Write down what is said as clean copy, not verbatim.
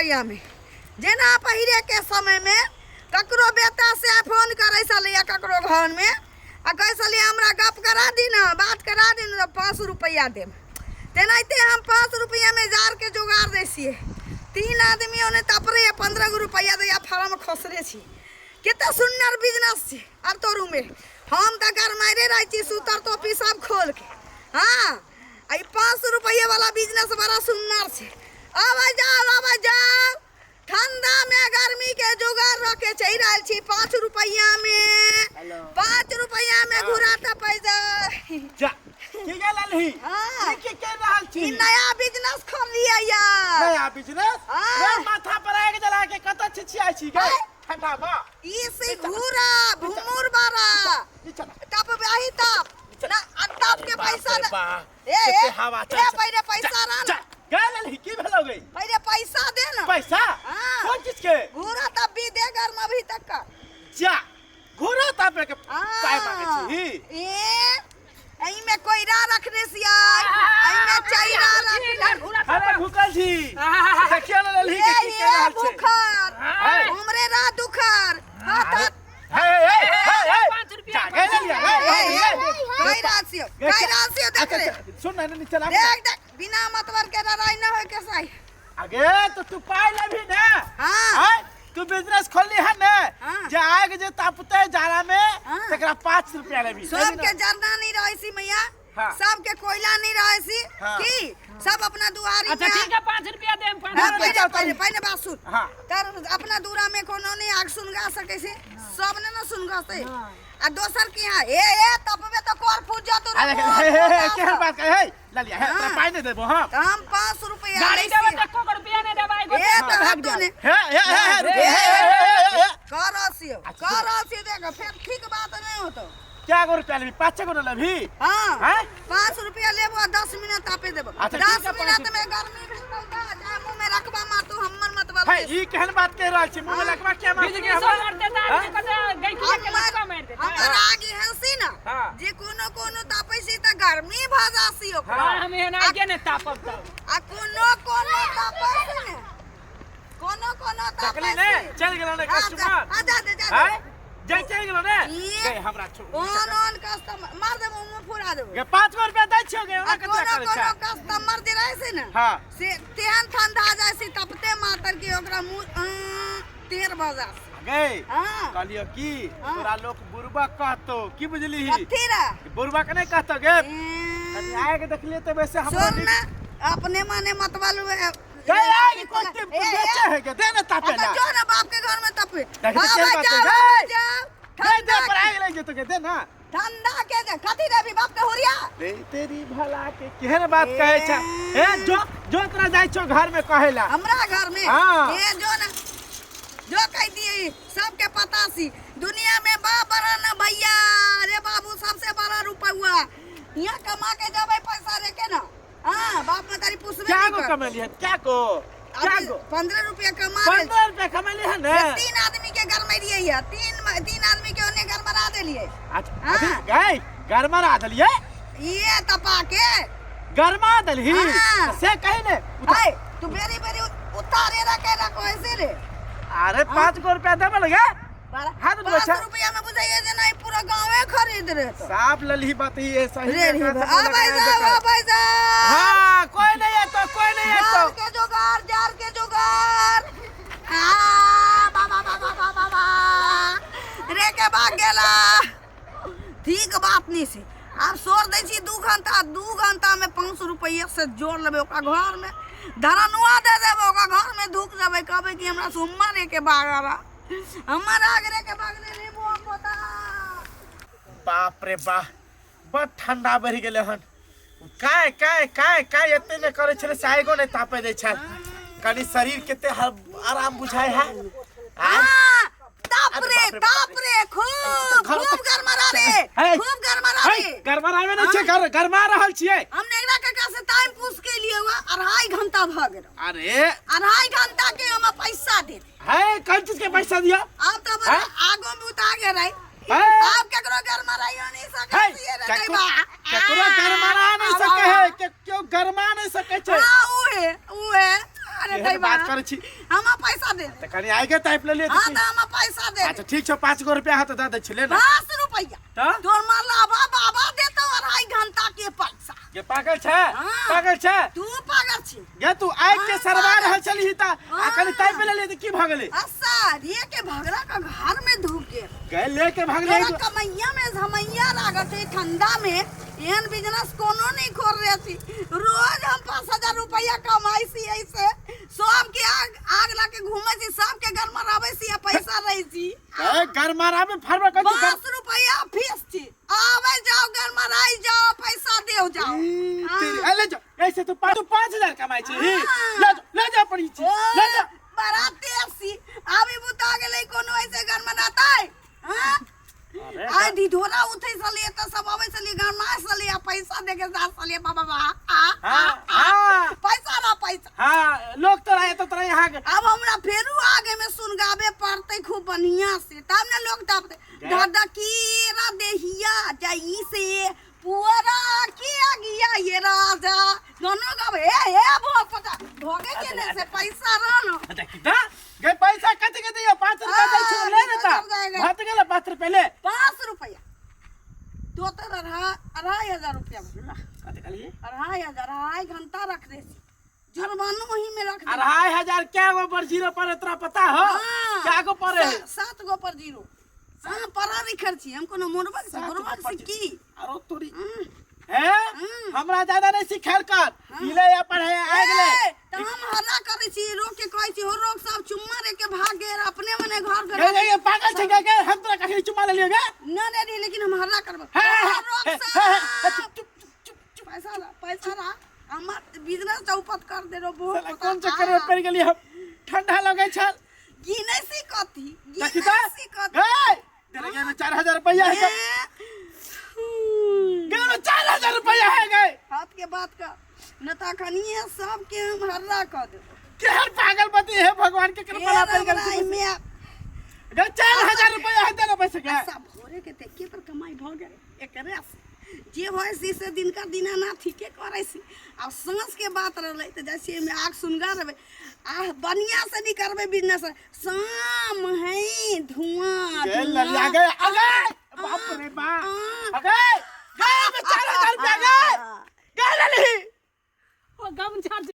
रुपैआ में। जेना पहिरे के समय में ककरो बेटा से फोन करै छलैया ककरो घर में आ कहै छलियै हमरा गप करा दी ने, बात करा दी ने, तऽ 5 रुपैआ देब। तेनाहिते हम 5 रुपैआ में जार के जोगाड़ दै छियै। 3 आदमी ओने तपरे 15 गो रुपैआ दैया, फार्म खसरे छी। कते सुंदर बिजनेस छै। आब तोरू में हम तऽ गरमाइरे रहै छी, सूतर टोपी सब खोल के। हाँ, आ ई 5 रुपैआ वाला बिजनेस बड़ा सुंदर छै। आबै जाओ, आबै जाओ, ठंडा में गर्मी के जुगाड़ रखे चलि रहल छी। 5 रुपैआ में, 5 रुपैआ में घुरा तऽ पैसा। जा की गेल अलही? हाँ। ई की कर रहल छी? ई नया बिजनेस खोललियै या। नया बिजनेस? हाँ। रे माथा पर आगि जला के कतऽ छिछियाइ छी गे? हैं? ठंडा में। ई से घुरा भुमुर बारा। ई चला। तब आही तब। ना, आ तब के बाप पैसा रे ना। बाप। ए, कते ए, हवा ए, चलै छै। पहिले पैसा जा, रा ना। जा, गेल अलही, की भेलौ गे? पहिले पैसा दे ना। पैसा? हाँ। कोन चीज के? घुरा तब भी दे घर में अभी तक का। जा, घुरा तब के हाँ। पाय मांगे छी। ए, एही में कोयरा रखने छियै, एही में चैरा रखने। अरे भूखल छी। देखियो ने ललही के की ए, कर रहल छै। भूखल। हाँ। हमरे रा दुखर। हाथ हाथ। हे, हे, हे, हे, हे। 5 रुपया, जा, गए ललिया, गए, ए, गए, ए, गए। कई रात से, गए, कई रात से देख अच्छा, रे। अच्छा, सुन ना, नीचे ला। देख, देख, बिना मतलब के लड़ाई न होय के सही। अगे तो तू पाई लेबही ने? हाँ। आय, तू बिजनेस खोलली है ने? हाँ। जे आग जे तापते जाड़ा में, हाँ। तकरा 5 रुपया लेबही। सबके जरना नहीं रहे सी मैया। हाँ। सबके कोयला नहीं रहे सी। हाँ। की सब अपना दुआरी अच्छा, में ठीक है, 5 रुपया देम, 5 हाँ, रुपया। पहले, चल, पहले, चल। पहले बात सुन। हाँ। तर अपना दूरा में कोनो नहीं आग सुनगा सके से, सब ने ना सुनगा से। हाँ। आ दोसर की यहाँ, ए, ए, तपबे तो कोर फूट जातो रे, अरे, कोर हे, हे, हे, फूट केहन जातो। बात करे, हे, ललिया, हे, तोरा हाँ। पाई नहीं देबो, हाँ। तो हम 5 रुपया गाड़ी लै देबे छी। तो एको रुपया नहीं देबै, एगो ए, तो तो भाग हम तो जाओ। ने। हे, हे, हे, हे, रुक, ए, हे, हे, हे, हे, हे। कर रहसियो, अच्छा। कर रहसियो, देखो, फिर ठीक बात नहीं होतो। क्या गो रुपया लेबी? 5 गो ना लेबी? हाँ। हैं? 5 रुपया लेबो आ 10 मिनट तापे देबो। अच्छा, 10 ठीक है, पाँच मिनट में गर्मी भेटल ता, चाहे मुंह में रखबा मार तू, हमर मत बल। हे, ई केहन बात कह रहल छी? मुंह में हाँ। रखबा क्या मार? बिजली सब मार देता, आदमी हाँ? कते गैंकी के लटका मार देता। हमर आग हंसी ना। हाँ। जे कोनो कोनो तापै छी त गर्मी भ जासी ओकरा। हाँ, हम एहन आगे ने तापब तब। आ कोनो कोनो तापै छी ने। कोनो कोनो तापै देखली ने? छी। चल गेलो ने हाँ, कस्टमर? हाँ, जा दे, जा दे। हैं? जा चल गेलो ने? ई- गए हमरा छोड़। ओन ओन कस्टमर मार देबो, मुंह फुरा देबो। गे 5 गो रुपया दै छियो गे, आ ओना कते कोनो करै कोनो छै? कस्टमर जे रहै छै ने, हाँ। से तेहन ठंडा जाइ छै तपते मातर के ओकरा मुंह, तेर भऽ जाइ छै। गए। हाँ। कहलियो की? हाँ। तोरा लोक बुड़बक कहतो, की बुझलिही? कथी रे? बुड़बक नहि कहतो गे। कनी आइ के देखलियै तऽ वैसे हमरा सुन नीक- ना, अपने माने मतबल हुए। गए आइ के कोन ए, टीम ए, बेचे है गे, दे ना तापे अच्छा, ला। जो ना बाप के घर में तपे। देख, हाँ, केहन भाई, बात जाओ, है, भाई, गए। जाओ। दे, दे, ठंडा पर आगि लागि जेतो गे, दे ना। ठंडा के दे, कथी देबी बाप के हुरिया? रे तेरी भला के केहन बात कहै छै? ए, जो, जो तोरा जाइ छौ घर में कहै ला। हमरा घर में? हाँ। ए, जो ना, जो कह दिए सबके पता सी। दुनिया में बाप बड़ा ना भैया, अरे बाबू सबसे बड़ा रुपया। यहाँ कमा के जबे पैसा रे के ना। हाँ, बाप मतारी पूछबे क्या नहीं गो करतौ। कमेली है? क्या गो? क्या अभी गो? 15 रुपया कमा ले। 15 रुपया कमेली है ने? ये 3 आदमी के घर में दिए है, 3 आदमी के ओने घर मरा देलिए। अच्छा, हाँ। अभी गए, घर मरा देलिए? ये तपा के। गरमा देलही? हाँ। से कही ने? उतार। है, तू बेरी बेरी उतारे रखे रखो ऐसे रे। अरे 5 गो रुपया देबे लगे? हाथ में 5 बचा। रुपया में बुझाइए जे नहीं पूरा गांवे खरीद रहे तो। साफ ललही बात ही है, सही रे में रे एकरा आ से भाई लगाया साहब, बेकार। आ भाई साहब। हाँ, कोई नहीं है तो, कोई नहीं है तो। जार के जुगाड़, जार के जुगाड़। आ, बा, बा, बा, बा, बा, बा, बा। रे के भाग गेला। ठीक बात नहीं से। आब सोर दै छी 2 घंटा, 2 घंटा में 5 रुपया से जोड़ लेबै ओकरा घर में। धरनुआ दे देबै ओकरा घर में, धुक देबै, कहबै कि हमरा सुम्मा रे के भाग आबा। हमर आग रे के भाग रे रे बुआ पोता। बाप रे बाप, बड़ ठंडा बढ़ि गेलै हन। काय काय काय काय एते ने करै छलै से आइगो नहि तापै दै छल। कनी शरीर कते आराम बुझाइ है। आँय? हाँ, ताप अरे रे, बाप रे, बाप ताप रे। रे, खूब, घर खूब तक- गरमरा रे, हे, खूब गरमरा हे, रे। गरमरावे नहि छै, गरमा रहल छियै। हम नेगरा काका से टाइम पूछ के लिए हुआ, 2.5 घंटा भ गेल। अरे। 2.5 घंटा के हम पैसा दे। हे, कौन चीज के पैसा दिया? आप तो बड़ा हैं? आगो में उतार गए रहे। हैं? आप केकरो गरमराइयो नहीं सकै हे, छियै रे दैबा। केकरो गरमा नहीं सकै है, क्यों गरमा नहीं सकै छै? हाँ, उ है, उ है। करे एहन देबा बात करै छी हमरा पैसा दे तऽ कनि आइ के तापि लेलियै हाँ तऽ तऽ हमरा पैसा दे अच्छा ठीक छौ 5 गो रुपया तऽ दऽ दै छी ले ना 10 रुपया तऽ तोर मरलाबा बाबा देतो 2.5 घंटा के पैसा गे पागल छै हाँ। पागल छै तू पागल छी गे तू आइ के हाँ, सरवा पागल। रहल छलही तऽ आ कनि तापि लेलियै तऽ की भऽ गेलै अस्सा रे के भगरा का घर में धूप गेल गए लेके भागलै तोरा कमैया में झमैया लागत है ठंडा में एहन बिजनेस कोनो नहीं खोल रहे छी रोज हम 5000 रुपया कमाई छी ऐसे सबके आग आग ला के घूमे छी सबके घर में रहबे छी आ पैसा रहे छी ए गरमारा में फरवा कथी कर 5 रुपया फीस छी आवे जाओ घर में रह जाओ पैसा देओ जाओ ई, हाँ। तेरी ए ले जा ऐसे तू 5000 कमाई छी ही हाँ। ले जा ले जा पड़ी छी ले जा बड़ा तेज छी अभी बुता गेलै कोनो ऐसे घर में रहतै हाँ? अरे आइ ढिढोरा उठै छलियै तऽ सब अबै छलियै गरमा छलियै आ पैसा दे के जा छलियै बाबा बा आ हाँ हाँ पैसा ना पैसा हाँ लोग तोरा एतो तोरा यहाँ के अब हमरा फेरू आगे में सुनगाबे पड़तै खूब बढ़िया से तब ने लोग तब धधकीरा देहिया जाई से पुअरा के अगिया ये राजा दोनों गावे ए ए भो पता भोगे के ने से पैसा रह न देखी ता गे पैसा कते के दियो 5 रुपया दै छौ ले ने ता भात गेल 5 रुपया ले 5 रुपया दो तर 2500 रुपया भेला कते कहलिए 2500 2.5 घंटा रख दे छी जुर्मानो वही में रख दे 2500 क्या गो पर जीरो पर तोरा पता हो क्या गो पर है 7 गो पर जीरो हाँ पढ़ा लिखल छी हम कोनो मोरबक छी गोरबक छी की अरो तोरी हैं हमरा ज्यादा नहीं सिखाल कर इले या पढ़े आ गेले त हम हल्ला करै छी रोक के कहै छी हो रोक सब चुम्मा रे के भाग गेल अपने मने घर घर गे गे पागल छै गे हम तोरा कखनी चुम्मा लेलियो गे न रे लेकिन हम हल्ला करब रोक सब चुप चुप चुप पैसा ला पैसा ला हमर बिजनेस चौपट कर दे रो बहुत कोन चक्कर में पड़ गेली हम ठंडा लगै छल गिनै सी कथी देखी गिनै सी कथी गए तेरे गए में 4000 रुपया है गए में 4000 रुपया है गए हाथ के बात का न त अखनिए सबके हम हर्रा कर देबो केहन पागल बती है भगवान के कृपा ला पड़ गेल में गए 4000 रुपया है देना पैसे के सब भोरे के देखिए पर कमाई भ गेल एकरे से जे होइ छी से दिनका दिना ना ठीके करै छी आब साँझ के बात रहलै तऽ जाइ छियै एहिमे आग सुनगा रहबै आ बढ़िआँ से नहीं करबै बिजनेस शाम है धुआं गए ललिया गए आ गए बाप रे बाप आ गए गए में 4000 रुपया गए गए लली ओ गमछा